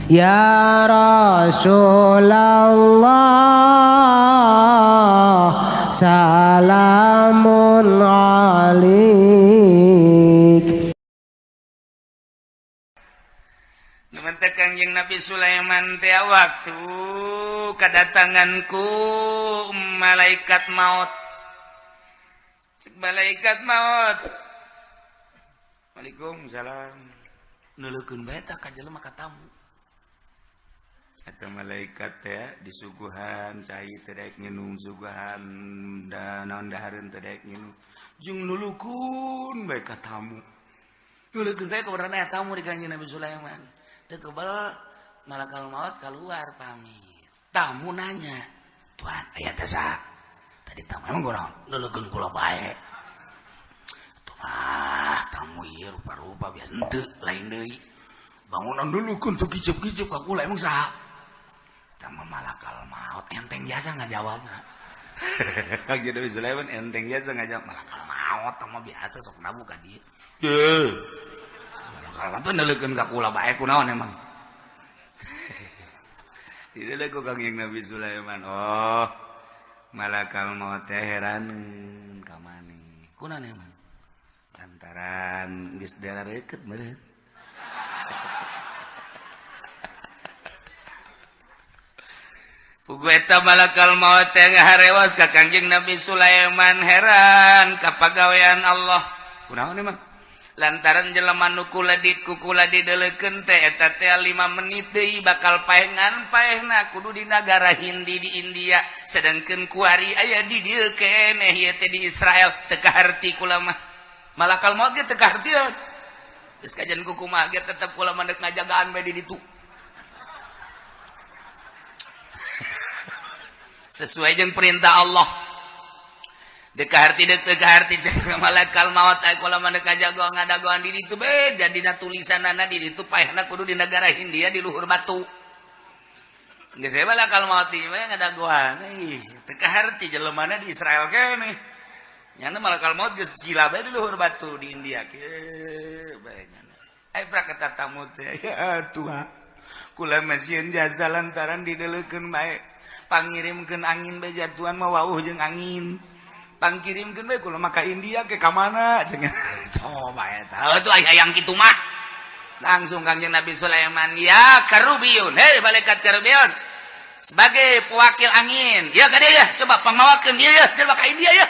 Ya Rasulullah salamun alaik. Numantak Kangjeng Nabi Sulaiman teh waktu kedatanganku malaikat maut. Cek malaikat maut. Waalaikumsalam. Nuleukeun bae tah ka jelema ka tamu. Atau malaikat teh disuguhan cai teh daek nginum, suguhan da naon dahareun teh daek nginum. Jeung nulukun bae ka tamu. Nuleukeun bae kabarana tamu di Kangjeng Nabi Sulaiman. Teu kebal malakal maut keluar pamit. Tamu nanya, "Tuan, aya teh saha?" Tadi tamu emang kunaon? Nuleukeun kula bae. Tuh mah tamu ieu rupa-rupa biasa henteu lain deui. Bangunan nuleukeun teu kicep-kicep ka kula emang saha? Tamu malakal maut enteng biasa ngajawabna. Kangjeng Nabi Sulaiman enteng biasa ngajawab malakal maut tamu biasa sok nabu ka dieu. Deuh. Malakal maut nuleukeun ka kula bae kunaon emang? Dideuleu ku Kangjeng Nabi Sulaiman. Oh, malakal maut teh heraneun ka maneh. Kunaon emang? Lantaran geus darareukeut meureun. Pugu eta malakal maut teh ngaharewas ka Kangjeng Nabi Sulaiman heran ka pagawean Allah. Kunaon emang? Lantaran jelema nu kula di kukula dideleukeun teh eta teh 5 menit deui bakal paengan paehna kudu di nagara Hindi di India, sedangkeun kuari aya di dieu keneh ieu teh di Israel teu kaharti kula mah. Malakal maut ge teu kahartieun. Geus kajian kukumaha ge tetep kula mah deuk ngajagaan bae di ditu. Sesuai jeung perintah Allah. Dek harti dek teu kaharti cek malakal maut aya kula mah deuk ngajagoan ngadagoan di ditu be jadina tulisanana di ditu paehna kudu di negara Hindia di luhur batu. Geus we malakal maut ieu mah ngadagoan ih teu kaharti jelemana di Israel keneh. Nyana malakal maut geus sila bae di luhur batu di India kieu bae nyana. Ai prak eta tamu teh ya Tuhan. Kula mah sieun jasa lantaran dideleukeun bae. Pangirimkeun angin bae jatuhan mah wauh jeung angin. Pangkirimkeun bae kula mah ka India ke ka mana cenah. Coba eta. Heuh tuh aya yang kitu mah. Langsung Kangjeng Nabi Sulaiman, ya Karubiyun, hei malaikat Karubiyun. Sebagai pewakil angin, ya ka dieu ya, coba pangmawakeun ieu ya, coba ka India ya.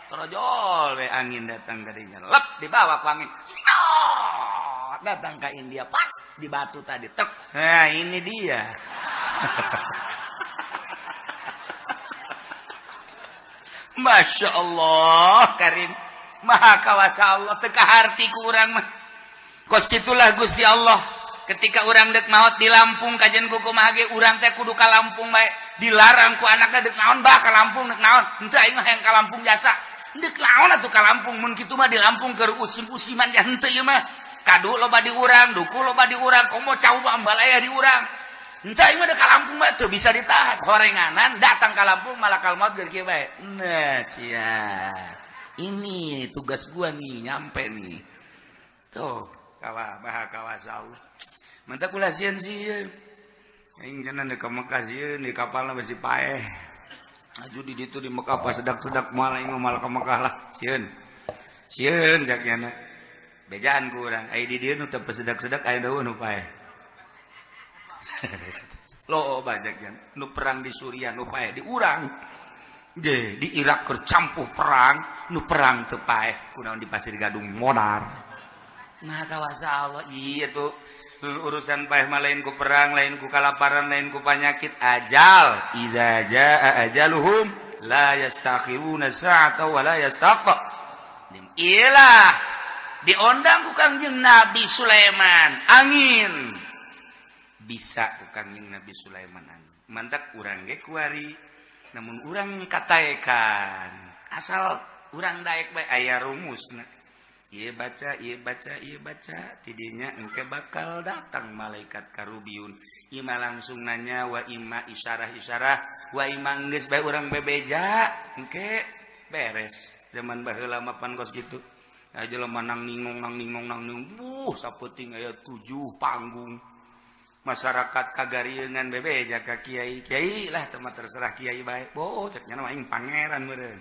Torojol we angin datang ka dinya. Lep dibawa ku angin. Snot datang ka India pas di batu tadi. Tek. Nah, ini dia. Masya Allah Karim Maha kawasa Allah teu kaharti ku urang mah. Kos kitulah Gusti Allah ketika urang dek maot di Lampung kajian kukumaha ge urang teh kudu ka Lampung bae dilarang ku anakna dek naon bah ka Lampung dek naon henteu aing mah hayang ka Lampung jasa dek naon atuh ka Lampung mun kitu mah di Lampung keur usim-usiman ya henteu ieu mah kadu loba di urang duku loba di urang komo cau ambalaya di urang. Entah ini ada ka Lampung mah tuh bisa ditahan. Horenganan datang ka Lampung malakal maut geus kieu bae. Nah, sia. Ini tugas gua nih nyampe nih. Tuh, kawa maha kawasa Allah. Mantap kula sieun sieun. Aing cenah deuk ka Mekah sieun di kapalna besi paeh. Aju di ditu di Mekah pas sedak-sedak moal aing mah moal ka Mekah lah sieun. Sieun jak nyana. Bejaan ku urang ai di dieu nu teu pesedak-sedak aya deui nu paeh. Lo banyak jan nu perang di Suriah nu paeh di urang ge di Irak keur campuh perang nu perang teu paeh kunaon di Pasir Gadung modar. Nah kawasa Allah iya tuh urusan paeh mah lain ku perang lain ku kalaparan lain ku panyakit ajal iza jaa ajaluhum la yastakhiruna sa'ata wa la yastaqdim. Iyalah diondang ku Kangjeng Nabi Sulaiman angin bisa ku Kangjeng Nabi Sulaiman angin. Mantak urang ge kuari namun urang kataekan asal urang daek bae aya rumusna. Ieu baca ieu baca ieu baca tidinya engke bakal datang malaikat Karubiyun. Ima langsung nanya wa ima isyarah-isyarah wa ima geus bae urang bebeja engke beres. Zaman baheula mah pan kos kitu. Aya jelema nang ningong nang ningong nang ningong buh sapeuting aya 7 panggung. Masyarakat kagariungan bebeja ka kiai. Kiai lah teu mah terserah kiai bae. Boh cek nya mah aing pangeran meureun.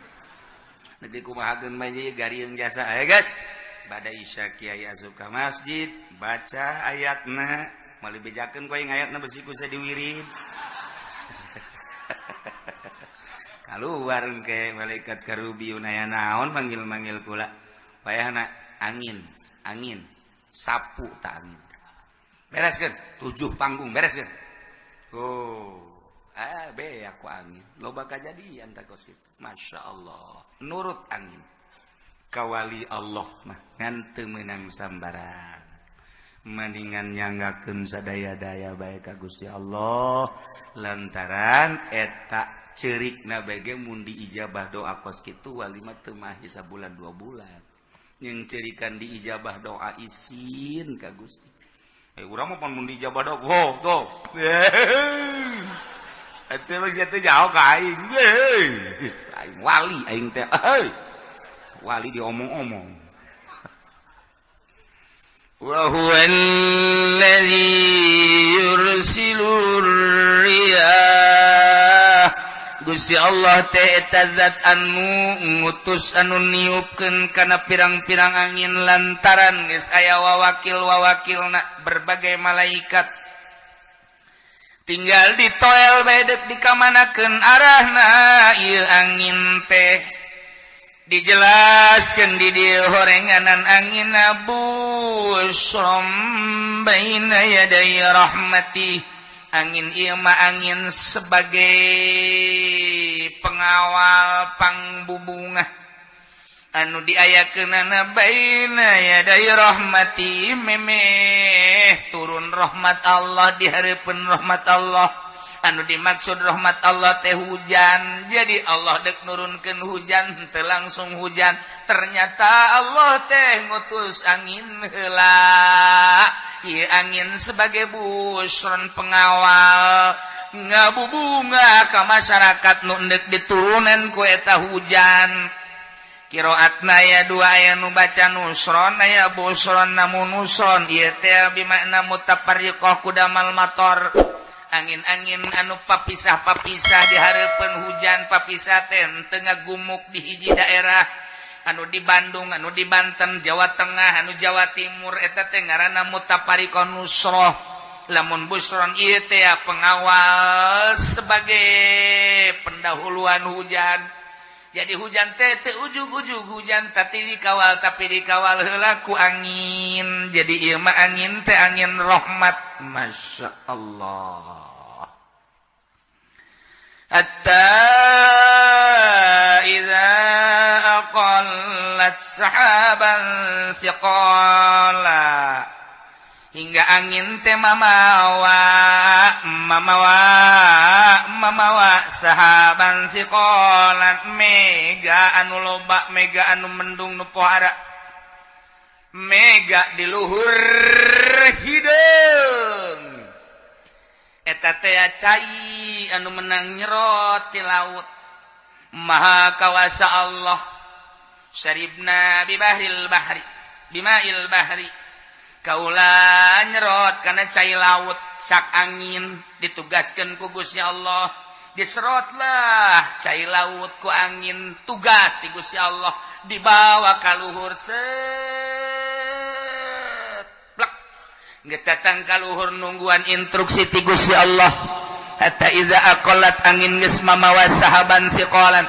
Nepi kumahakeun bae ieu gariung jasa. Ayo guys. Bada isya kiai asup ka masjid, baca ayatna, moal dibejakeun ku aing ayatna besi ku diwirid. Kaluar ke malaikat karubiun aya naon manggil-manggil kula. Wayahna angin, angin, sapu ta angin. Bereskeun, 7 panggung bereskeun. Oh, be aku angin. Loba kajadian ta kos kitu. Masya Allah, nurut angin. Kawali Allah mah ngan teu meunang sambarang. Mendingan nyanggakeun sadaya-daya bae ka Gusti Allah lantaran eta cerikna bae mun diijabah doa kos kitu wali mah teu mahi sabulan 2 bulan. Yang cerikan diijabah doa isin ka Gusti. Urang mah pan mun diijabah doa, oh tuh. Eta mah sia teh jauh ka aing. Aing wali aing teh. Wali diomong-omong. Wa huwallazi yursilur riyah. Gusti Allah teh eta zat anu ngutus anu niupkeun kana pirang-pirang angin lantaran geus aya wawakil-wawakilna berbagai malaikat. Tinggal ditoel bae deuk dikamanakeun arahna ieu angin teh. Dijelaskan di dieu horenganan angin busrom baina yaday rahmati. Angin ieu mah angin sebagai pengawal pangbubungah anu diayakeunana baina yaday rahmati memeh turun rahmat Allah di hareupeun rahmat Allah. Anu dimaksud rahmat Allah teh hujan. Jadi Allah dek nurunkeun hujan teu langsung hujan. Ternyata Allah teh ngutus angin heula. Ieu angin sebagai busron pengawal ngabubunga ka masyarakat nu endek diturunan ku eta hujan. Qiraatna aya dua, aya nu baca nusron aya busron, namun nusron ieu teh bimakna mutafarriqah kudamal mator. Angin-angin anu papisah-papisah di hareupeun hujan papisah teh teu ngagumuk di hiji daerah. Anu di Bandung, anu di Banten, Jawa Tengah, anu Jawa Timur eta teh ngaranna mutafariqah nusroh. Lamun busron ieu teh pengawal sebagai pendahuluan hujan. Jadi hujan teh teu ujug-ujug hujan tapi dikawal, tapi dikawal heula ku angin. Jadi ieu mah angin teh angin rahmat. Masya Allah. Hatta idza aqallat sahaban siqala, hingga angin teh mamawa mamawa mamawa sahaban siqalan, mega anu loba, mega anu mendung nu pohara, mega di luhur hideung. Eta teh cai anu menang nyerot ti laut. Maha kawasa Allah. Syaribna bibahril bahri bimail bahri, kaula nyerot kana cai laut sak angin ditugaskeun ku Gusti Allah. Diserotlah cai laut ku angin, tugas ti Gusti Allah dibawa ka luhur set plek geus datang ka luhur nungguan instruksi ti Gusti Allah. Hatta iza aqallat, angin geus mamawa sahaban siqalan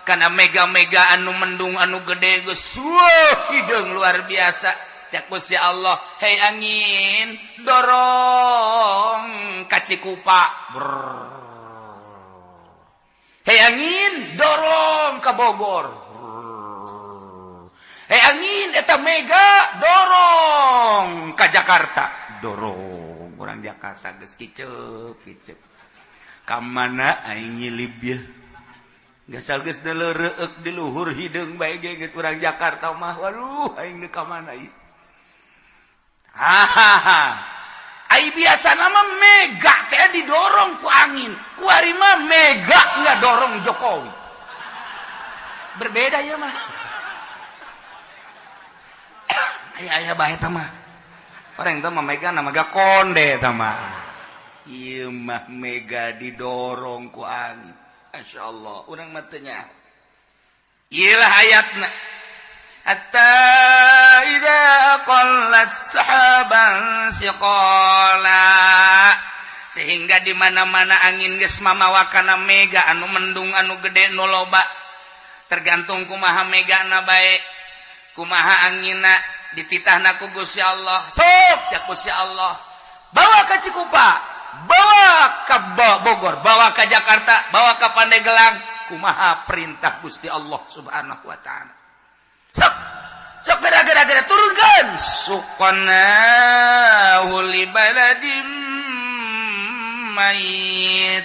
kana mega-mega anu mendung anu gede geus wah hideung luar biasa. Cak Gusti Allah, hei angin dorong ka Cikupa. Hei angin dorong ka Bogor. Hei angin eta mega dorong ka Jakarta. Dorong orang Jakarta geus kiceup kiceup. Ka mana aing nyilib ye? Gasal geus deleureuk di luhur hideung bae ge geus urang Jakarta mah. Waduh aing deuk ka mana ieu? Hahaha. Ai biasa nama mega teh didorong ku angin. Kuari mah mega nggak dorong Jokowi. Berbeda ya mah. Aya aya bae eta mah. Orang itu mah mega na mega konde eta mah. Ieu mah mega didorong ku angin. Masya Allah, urang mah teu nyaho. Ieu lah ayatna. Hatta idza aqallat sahaban siqala, sehingga di mana-mana angin geus mamawa kana mega anu mendung, anu gede, nu loba, tergantung kumaha megana bae, kumaha angina. Dititahna ku Gusti Allah, sok cak Gusti Allah, bawa ke Cikupa, bawa ke Bogor, bawa ke Jakarta, bawa ke Pandeglang. Kumaha perintah Gusti Allah Subhanahu wa Ta'ala? Sok sok, gara-gara turunkan. Suqnahu li baladim mayit.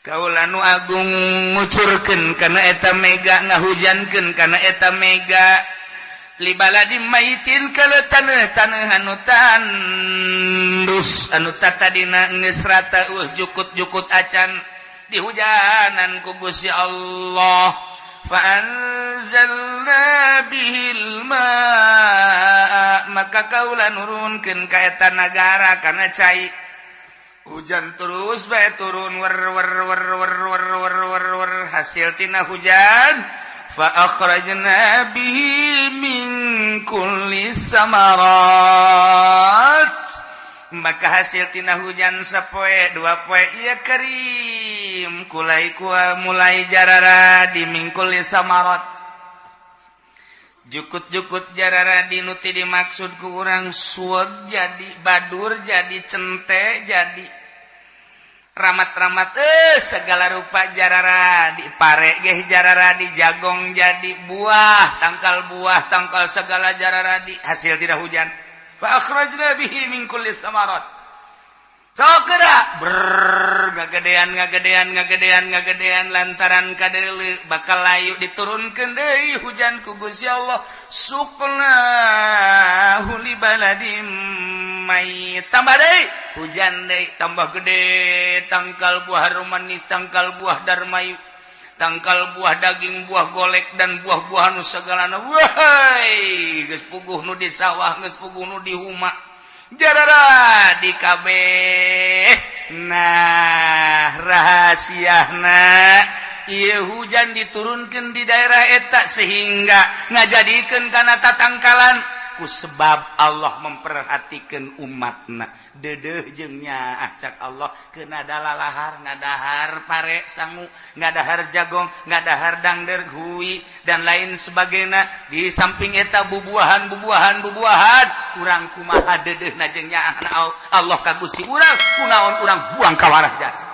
Kaula nu agung ngucurkeun kana eta mega, ngahujankeun kana eta mega, li baladim maitin, kana taneuh-taneuh anu tandus, anu tatadina geus rata, jukut-jukut acan dihujanan ku Gusti Allah. Fa anzalna bihil ma, maka kaula nurunkeun ka eta nagara kana cai. Hujan terus bae turun, wer wer wer wer wer wer wer wer. Hasil tina hujan, fa akhrajna bihi min kulli samarat, maka hasil tina hujan sapoe dua poe ieu kerim kulai kua mulai jararadi. Min kulli samarat, jukut-jukut jararadi. Nu ti dimaksud ku urang sueg jadi, badur jadi, cente jadi, ramat-ramat, segala rupa jararadi, pare geh jararadi, jagong jadi, buah tangkal, buah tangkal segala jararadi hasil tina hujan. Fa akhrajna bihi min kulli samarat. Sok geura ber ngagedean, ngagedean, ngagedean, ngagedean, lantaran kadeule bakal layu, diturunkeun deui hujan ku Gusti Allah. Suqnahu li baladim mayit, tambah deui hujan deui, tambah gede tangkal buah harum manis, tangkal buah darmayu, tangkal buah daging, buah golek, dan buah-buah nu segalana. Wahai, geus puguh nu di sawah, geus puguh nu di huma, jarara di kabeh. Nah, rahasiana ieu hujan diturunkan di daerah eta sehingga ngajadikeun kana tatangkalan ku sebab Allah memperhatikan umatna. Dedeh jeung nyaah cak Allah, kena dalalahar, ngadahar pare sangu, ngadahar jagong, ngadahar dangder hui, dan lain sebagainya. Di samping eta bubuahan, bubuahan, bubuahan. Kurang kumaha dedeh na jeung nyaahna Allah ka Gusti urang? Kunaon urang buang kawarah jasa?